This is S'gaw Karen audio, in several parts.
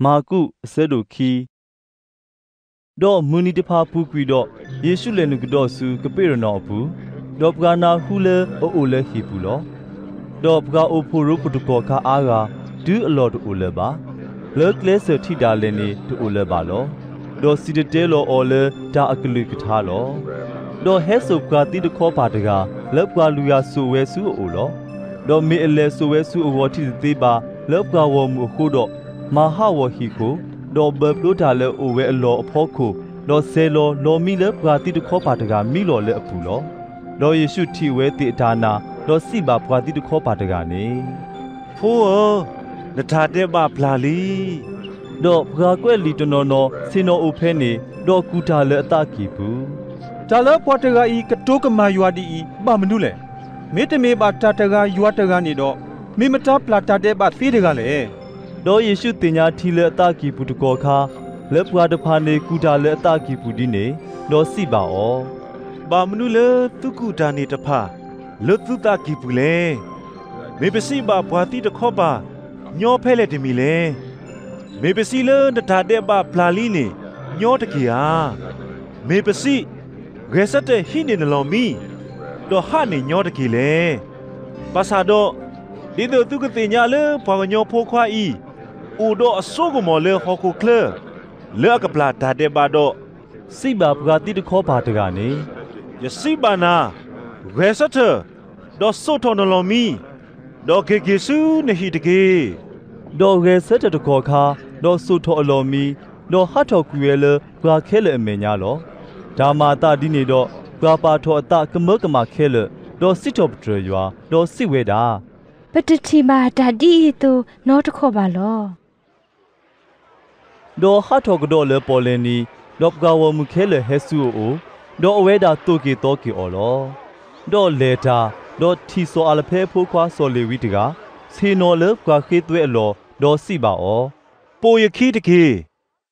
မၢ်ကူး အဆၢဒိၣ်ခံ. ဒီးမုၢ်နံၤတဖၣ်ပူၤကွံာ်ဒီး, ယ့ၣ်ရှူးလဲၤနုာ်ကဒီးဆူကပ့းရနီၣ်အပူၤ, ဒီးပှၤနၢ်ဟူလၢအအိၣ်လၢဟံၣ်ပူၤလီၤ. ဒီးပှၤအိၣ်ဖှိၣ်ရိဖှိၣ်တကီၢ်ခါအါဂၤ တုၤအလီၢ်တအိၣ်လၢၤဘၣ်. လၢကျဲစၢၢ်ထံးဒၣ်လဲာ်န့ၣ် တအိၣ်လၢၤဘၣ်လီၤ. ဒီးစံၣ်တဲၤတဲလီၤအီၤလၢတၢ်အကလုၢ်ကထါလီၤ. ဒီးဟဲစိာ်ပှၤသံတခီပၤတဂၤ လၢပှၤလုၢ်ဂၤစိာ်ဝဲဆူအအိၣ်လီၤ. ဒီးမ့ၢ်အလဲၤစိာ်ဝဲဆူအဂီၤထံးတသ့ဘၣ် လၢပှၤဂီၢ်မုၢ်အဃိဒီး, မၤဟးဂီၤဟံၣ်ခိၣ်, ဒီးဘၢဖျိတၢ်လၢအအိၣ်ဝဲအလီၢ်အဖီခိၣ်, ဒီးဆဲးလီၤလီၤမံလၢပှၤသံတခီပၤတဂၤမံလီၤလၢအပူၤလီၤ. ဒီးယ့ၣ်ရှူးထံၣ်ဝဲသ့ၣ်အတၢ်နာ်, ဒီးစံးဘၣ်ပှၤသံတခီပၤတဂၤန့ၣ်, ဖိဧၢ, နတၢ်ဒဲးဘးပျၢ်လံ. ဒီးပှၤကွဲးလံာ်တနီၤနီၤဆ့ၣ်နီၤအိၣ်ဖဲန့ၣ်, ဒီးကူၣ်တၢ်လၢအသးကံၢ်ပူၤ, တၢ်လၢပှၤတဂၤအံၤကတိၤကမၣ်ယွၤဒ်အံၤ ဘၣ်မနုၤလဲၣ်. မ့တမ့ၢ်ဘၣ်တၢ်တဂၤယွၤတဂၤန့ၣ်ဒီး, မ့ၢ်မတၤပျၢ်တၢ်ဒဲးဘးသ့တဂၤလဲၣ်. ဒီးယ့ၣ်ရှူးသ့ၣ်ညါထံလၢအသးကံၢ်ပူၤတကီၢ်ခါ, လၢပှၤတဖၣ်န့ၣ်ကူၣ်တၢ်လၢအသးကံၢ်ပူၤဒ်န့ၣ်, ဒီးစံးဘၣ်အီၤ, ဘၣ်မနုၤလၢသုကူၣ်တၢ်န့ၣ်တဖၣ် လၢသုသးကံၢ်ပူၤလဲၣ်. မ့ၢ်ပစံးဘၣ်ပှၤသံတခီပၤ, ညီဖဲလဲၣ်တမံၤလဲၣ်. မ့ၢ်ပစံးလၢနတၢ်ဒဲးဘးပျၢ်လံန့ၣ်, ညီတက့ၢ်ဧါ. မ့ၢ်ပစံး, ဂဲၤဆၢထၢၣ်ဟံးန့ၢ်နလီၢ်မံ, ဒီးဟးန့ၣ်ညီတက့ၢ်လဲၣ်. ဘၣ်ဆၣ်ဒီး, ဒ်သိးသုကသ့ၣ်ညါလၢပှၤကညီဖိခွါအံၤ, အိၣ်ဒီးအစိကမီၤလၢဟီၣ်ခိၣ်ချၢ, လၢအကပျၢ်တၢ်ဒဲးဘးဒီး, စံးဘၣ်ပှၤသံတခီပၤတဂၤန့ၣ်, ယစံးဘၣ်နၤ, ဂဲၤဆၢထၢၣ်, ဒီးစိာ်ထီၣ်နလီၢ်မံ, ဒီးက့ၤက့ၤဆူနဟံၣ်တက့ၢ်. ဒီးဂဲၤဆၢထၢၣ်တကီၢ်ခါ, ဒီးစိာ်ထီၣ်အလီၢ်မံ, ဒီးဟးထီၣ်ကွံာ်ဝဲလၢပှၤခဲလၢာ်အမဲာ်ညါလီၤ. တၢ်မၤအသးဒ်န့ၣ်ဒီး, ပှၤပာ်ထီၣ်အသးကမၢကမၣ်ခဲလၢာ်, ဒီးစံးထီၣ်ပတြၢၤယွၤ, ဒီးစံးဝဲဒၣ်, ပတထံၣ်ဘၣ်တၢ်ဒ်အံၤအသိးနီတခီၣ်ဘၣ်လီၤ. ဒီးဟးထီၣ်ကဒီးလၢပီၣ်လဲၣ်နံၤ, ဒီးပှၤဂီၢ်မုၢ်ခဲလၢာ်ဟဲဆူအအိၣ်, ဒီးအဝဲဒၣ်သိၣ်က့ၤသီက့ၤအီၤလီၤ. ဒီးလဲၤတၢ်, ဒီးထံၣ်စီၤအၤလဖဲအဖိခွါစီၤလ့ၤဝံတဂၤ, ဆ့ၣ်နီၤလၢပှၤဃ့သွဲအလီၢ်, ဒီးစံးဘၣ်အီၤ, ပိာ်ယခံတက့ၢ်.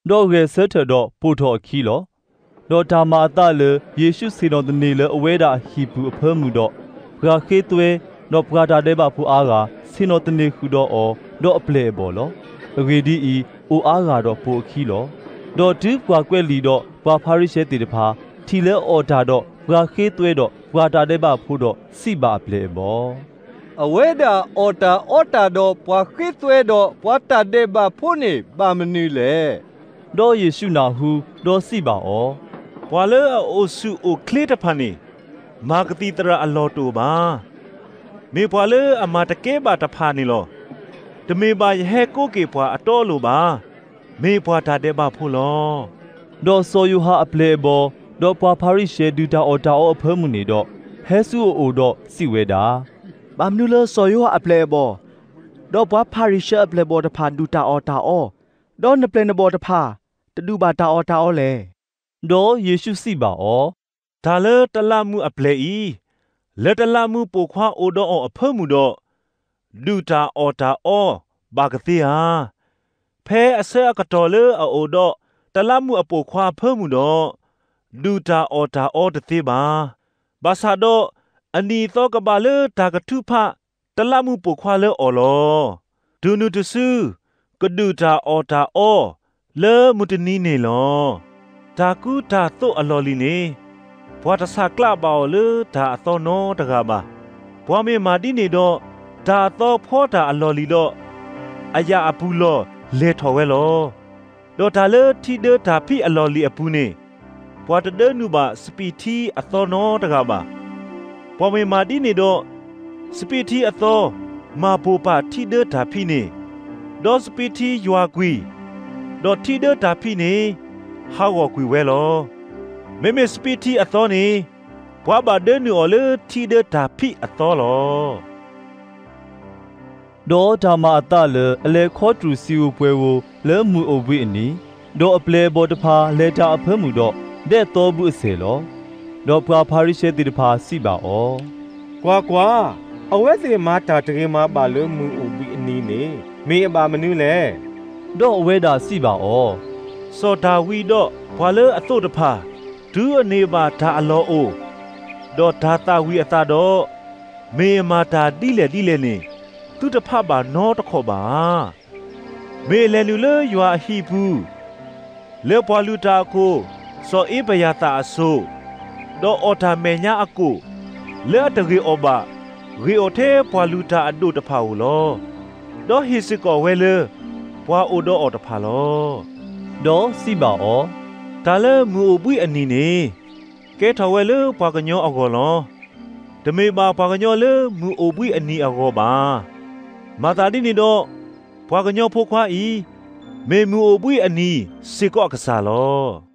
ဒီးဂဲၤဆၢထၢၣ်ဒီးပိာ်ထီၣ်အခံလီၤ. ဒီးတၢ်မၤအသးလၢယ့ၣ်ရှူးဆ့ၣ်နီၤသန့ၤလၢအဝဲဒၣ်အဟံၣ်ပူၤအဖၢမုၢ်ဒီး, ပှၤဃ့သွဲ, ဒီးပှၤတၢ်ဒဲးဘးဖိအါဂၤ ဆ့ၣ်နီၤသန့ၤဃုာ်ဒီးအီၤ, ဒီးအပျဲၢ်အဘီၣ်လီၤ. အဂ့ၢ်ဒ်အံၤ, အိၣ်အါဂၤဒီးပိာ်အခံလီၤ. ဒီးတုၤပှၤကွဲးလံာ်ဒီးပှၤဖၤရံၤၡဲသ့ၣ်တဖၣ် ထံၣ်လၢအီၣ်တၢ်ဒီးပှၤဃ့သွဲဒီးပှၤတၢ်ဒဲးဘးဖိဒီးစံးဘၣ်အပျဲၢ်အဘီၣ်, အဝဲဒၣ်အီၣ်တၢ်အီတၢ်ဒီးပှၤဃ့သွဲဒီးပှၤတၢ်ဒဲးဘးဖိန့ၣ် ဘၣ်မနုၤလဲၣ်. ဒီးယ့ၣ်ရှူးနၢ်ဟူ, ဒီးစံးဘၣ်အီၤ, ပှၤလၢအအိၣ်ဆူၣ်အိၣ်ချ့တဖၣ်န့ၣ်, မၤကသံၣ်သရၣ်အလီၢ်တအိၣ်ဘၣ်. မ့ၢ်ပှၤလၢအမၤတကဲဘၣ်တဖၣ်န့ၣ်လီၤ. တမ့ၢ်ဘၣ်ယဟဲကိးက့ၤပှၤအတီအလိၤဘၣ်. မ့ၢ်ပှၤတၢ်ဒဲးဘးဖိလီၤ. ဒီးစီၤယိၤဟၣ်အပျဲၢ်အဘီၣ်, ဒီးပှၤဖၤရံၤၡဲဒုၣ်တၢ်အီၣ်တၢ်အီအဖၢမုၢ်န့ၣ်ဒီး, ဟဲဆူအအိၣ်ဒီးစံးဝဲဒၣ်, ဘၣ်မနုၤလၢစီၤယိၤဟၣ်အပျဲၢ်အဘီၣ်, ဒီးပှၤဖၤရံၤၡဲအပျဲၢ်အဘီၣ်တဖၣ်ဒုၣ်တၢ်အီၣ်တၢ်အီ, ဒီးနပျဲၢ်နဘီၣ်တဖၣ် တဒုၣ်ဘၣ်တၢ်အီၣ်တၢ်အီလဲၣ်. ဒီးယ့ၣ်ရှူးစံးဘၣ်အီၤ, တၢ်လၢတလးမူးအပျဲၢ်အံၤ, လၢတလးမူးပိာ်ခွါအိၣ်ဒီးအီၤအဖၢမုၢ်ဒီး, ဒုၣ်တၢ်အီၣ်တၢ်အီဘၣ်ကသ့ဧါ. ဖဲအဆၢအကတီၢ်လၢအအိၣ်ဒီးတလးမူးအပိာ်ခွါအဖၢမုၢ်ဒီး, ဒုၣ်တၢ်အီၣ်တၢ်အီတသ့ဘၣ်. ဘၣ်ဆၣ်ဒီး, အနံၣ်အသီကဘၣ်လၢတၢ်ကထုးဖးတလးမူးပိာ်ခွါလၢအီၤလီၤ. တုၤနုၤတစု, ကဒုၣ်တၢ်အီၣ်တၢ်အီ, လၢမုၢ်တနံၤန့ၣ်လီၤ. တၢ်ကူတၢ်သိးအလီၢ်လံၤန့ၣ်, ပှၤတဆးကျးဘၣ်အီၤလၢတၢ်အသီနီတဂၤဘၣ်. ပှၤမ့ၢ်မၤဒ်န့ၣ်ဒီး, တၢ်အသီဖီတၢ်အလီၢ်လံၤဒီး, အယာ်အပူၤလီၢ်လဲၤထီၣ်ဝဲလီၤ. ဒီးတၢ်လၢထံဒၢတၢ်ဖံးအလီၢ်လံၤအပူၤန့ၣ်, ပှၤတဒၢနုာ်ဘၣ်စပံးထံအသီနီတဂၤဘၣ်. ပှၤမ့ၢ်မၤဒ်န့ၣ်ဒီး, စပံးထံအသီမၤပိာ်ပာ်ထံဒၢတၢ်ဖံးန့ၣ်, ဒီးစပံးထံယွၤကွံာ်, ဒီးထံဒၢတၢ်ဖံးန့ၣ်ဟးဂီၤကွံာ်ဝဲလီၤ. မ့မ့ၢ်စပံးထံအသီန့ၣ်, ပှၤဘၣ်ဒၢနုာ်အီၤလၢထံဒၢတၢ်ဖံးအသီလီၤ. ဒီးတၢ်မၤအသးလၢအလဲၤခီတြူာ်စံာ်ဧိၤပှဲၤဧိၤလၢမုၢ်အိၣ်ဘှံးအနံၤ, ဒီးအပျဲၢ်အဘီၣ်တဖၣ်လဲၤတၢ်အဖၢမုၢ်ဒီး, ဒဲးသီဘုအဆဲးလီၤ. ဒီးပှၤဖၤရံၤၡဲသ့ၣ်တဖၣ်စံးဘၣ်အီၤ, ကွၢ်ကွၢ်, အဝဲသ့ၣ်မၤတၢ်တဂ့ၤမးဘၣ်လၢမုၢ်အိၣ်ဘှံးအနံၤန့ၣ်, မ့ၢ်အဘၣ်မနုၤလဲၣ်. ဒီးအဝဲဒၣ်စံးဘၣ်အီၤ, စီၤဒၤဝံးဒီးပှၤလၢအသိးတဖၣ်, တုၤအန့ၢ်ဘၣ်တၢ်အလီၢ်အိၣ်, ဒီးတၢ်သၣ်ဝံၤအသးဒီး, မ့ၢ်အမၤတၢ်ဒ်လဲၣ်ဒ်လဲၣ်န့ၣ်, သုတဖးဘၣ်နီတခီၣ်ဘၣ်ဧါ. မ့ၢ်လဲၤနုာ်လၢယွၤအဟံၣ်ပူၤ, လၢပှၤလုၢ်တၢ်အခိၣ် စီၤအ့ဘယၤသၣ်အစိၤ, ဒီးအီၣ်တၢ်မဲာ်ညါအကိၣ်, လၢအတဂ့ၤအီၣ်ဘၣ်, ဂ့ၤအီၣ်ထဲပှၤလုၢ်တၢ်အဒိၣ်တဖၣ်ဧိၤလီၤ. ဒီးဟ့ၣ်စ့ၢ်ကီးဝဲလၢ ပှၤအိၣ်ဒီးအီၤတဖၣ်လီၤ. ဒီးစံးဘၣ်အီၤ, တၢ်လၢမုၢ်အိၣ်ဘှံးအနံၤန့ၣ် ကဲထီၣ်ဝဲလၢပှၤကညီအဂီၢ်လီၤ. တမ့ၢ်ဘၣ်ပှၤကညီလၢမုၢ်အိၣ်ဘှံးအနံၤအဂီၢ်ဘၣ်. မၤသးဒ်န့ၣ်ဒီး, ပှၤကညီဖိခွါအံၤ မ့ၢ်မုၢ်အိၣ်ဘှံးအနံၤစ့ၢ်ကီးအကစၢ်လီၤ.